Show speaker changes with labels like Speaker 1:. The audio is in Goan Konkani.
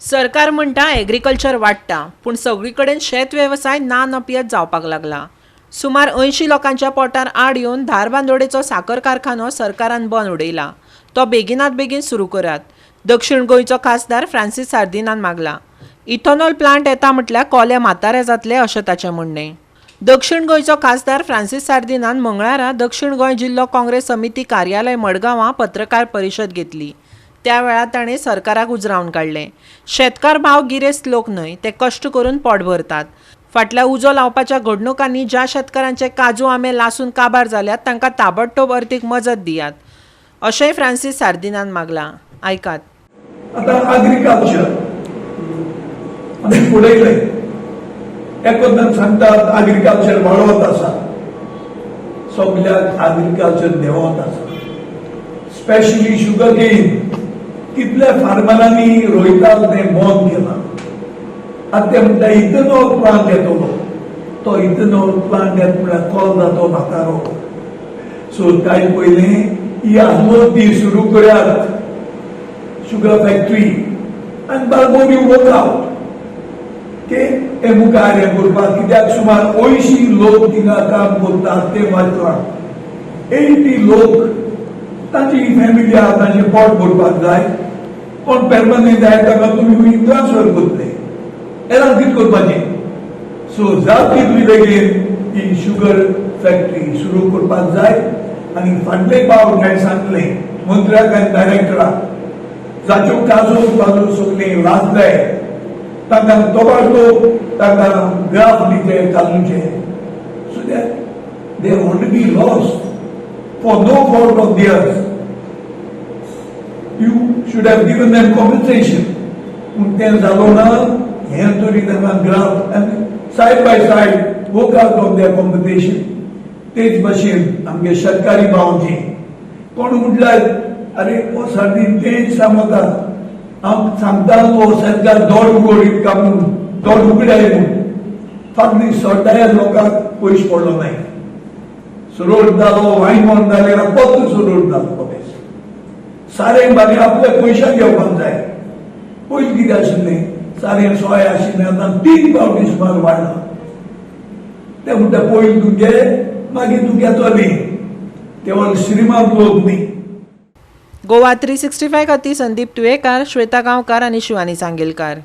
Speaker 1: सरकार म्हणटा एग्रीकल्चर वाडटा, पूण सगळी कडेन शेत वेवसाय ना नपयत जावपाक लागला. सुमार 80 लोकांच्या पोटार आड येवन धारबांदोडेचो साकर कारखानो सरकारान बंद उडयला. तो बेगिनात बेगीन सुरू करात, दक्षिण गोंयचो खासदार फ्रांसीस सार्दिनान मागला. इथेनॉल प्लांट येता म्हटल्यार कोले म्हातारे जातले, अशें ताचें म्हणणें. दक्षिण गोंयचो खासदार फ्रांसीस सार्दिनान मंगळारा दक्षिण गोंय जिल्लो काँग्रेस समिती कार्यालय मडगांवां पत्रकार परिशद घेतली. त्या वेळार ताणें सरकाराक उजरावन काडलें. शेतकार भाव गिरेस्त लोक न्हय, ते कश्ट करून पोट भरतात. फाटल्या उजो लावपाच्या घडणुकांनी ज्या शेतकारांचे काजू, आंबे लासून काबार जाल्यात, तांकां ताबडतोब अर्थीक मजत दियात, अशेंय फ्रांसीस सार्दिनान मागलां. आयकात.
Speaker 2: आतां अग्रिकल्चर आमी फुडयलें. एकदां सांगतात अग्रिकल्चर वाडत आसा, सगल्याक अग्रिकल्चर देंवत आसा. स्पेशली शुगर केन, कितल्या फार्मरांनी रोयतात तें बंद केलां. आतां ते म्हणटा इथेनॉल प्लांट येतलो. तो इथेनॉल प्लांट येत म्हळ्यार कोल जातो म्हातारो. सो काय पयलें ही आजमोती सुरू करात शुगर फॅक्टरी आनी बारबोरी वर्कआउट ते हे मुखार हें करपाक. कित्याक सुमार 80 लोक थिंगा काम करतात, ते वाचला 80 लोक, तांची फॅमिली आहा, तांचें पोट भरपाक जाय. कोण पेर्मनंट जाय, ताका तुमी ट्रान्सफर करतले. हेरांक कितें करपाचें? सो जात तितली बेगीन ही शुगर फॅक्टरी सुरू करपाक जाय. आनी फाटले पावट हांवें सांगलें मंत्र्याक आनी डायरेक्टराक, जाच्यो काजू काजू सगळीं लासले, तांकां तोबाडतोब तांकां ग्राफ दिचे काजूचे, so that they won't be lost for no fault of theirs. You should have given them compensation. पूण तें जालो ना. हें तरी तांकां ग्राफ आनी side by side work out of their compensation. तेच भशेन आमगे शेतकारी भावांची कोण म्हटल्यार, अरे हो सार्दीन तेच सांगता, हांव सांगता, हो सरकार दोड उगडीत का म्हूण, दोड उगडाय म्हूण. फाटली सड्डाया लोकांक पयस पडलो नाय. रोड जालो, वायमोन जाले, परतून रोड जालो. कोबेस सारें बारी आपल्या पयशां घेवपाक जाय. पयलीं कितें आशिल्लें, सारें सोय आशिल्लें, आतां तीन फावटी सुमार वाडलां. ते म्हणटा, पयलीं तूं घे, मागीर तूं घेतली. ते श्रीमंत लोक न्ही.
Speaker 1: गोवा 365 खातीर संदीप तुयेकार, श्वेता गांवकार आनी शिवानी सांगेलकार.